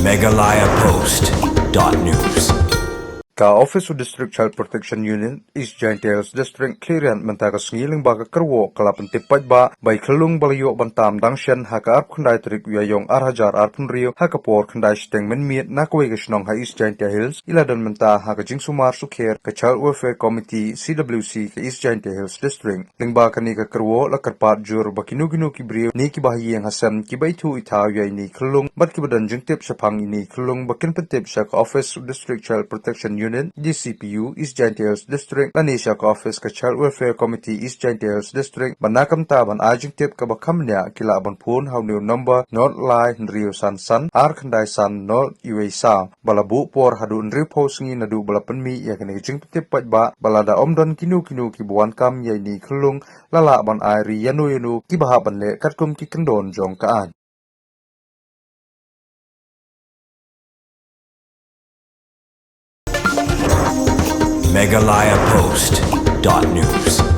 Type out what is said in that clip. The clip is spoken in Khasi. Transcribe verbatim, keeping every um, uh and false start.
Meghalaya Post dot news. Ka Office of District Child Protection Unit, East Jaintia Hills District, Khliehriat mynta ka sngi lyngba ka kyrwoh ka la pyntip paidbah ba i khyllung ba la ïoh ban tam dang shen ha ka arphew khyndai tarik u Ïaïong ar hajar arphew hynriew ha ka por khyndai shiteng mynmiet na kawei ka shnong ha East Jaintia Hills, i la don mynta ha ka jingsumar sukher ka Child Welfare Committee, C W C, ka East Jaintia Hills District. Lyngba kane ka kyrwoh la kyrpad jur ba kino kino ki briew ne kiba ha ïing ha sem kiba ithuh ithaw ïa ine i khyllung bad kiba don jingtip shaphang ine i khyllung ba kin pyntip sha ka Office District Child Protection Unit, D C P U, East Jaintia Hills District, lane sha ka office ka Child Welfare Committee, East Jaintia Hills District, bad na ka bynta ban ai jingtip kaba kham bniah ki lah ban phone ha une u number, nod lai hynriew san san ar khyndai san nod wei saw, ba la buh por haduh hynriewphew sngi naduh ba la pynmih ïa kane ka jingpyntip paidbah, ba lada ym don kino kino kiba wan kam ïa ine i khyllung, la lah ban ai ri ïano ïano kiba hap ban leh katkum ki kyndon jong ka aiñ. Meghalaya Post dot news.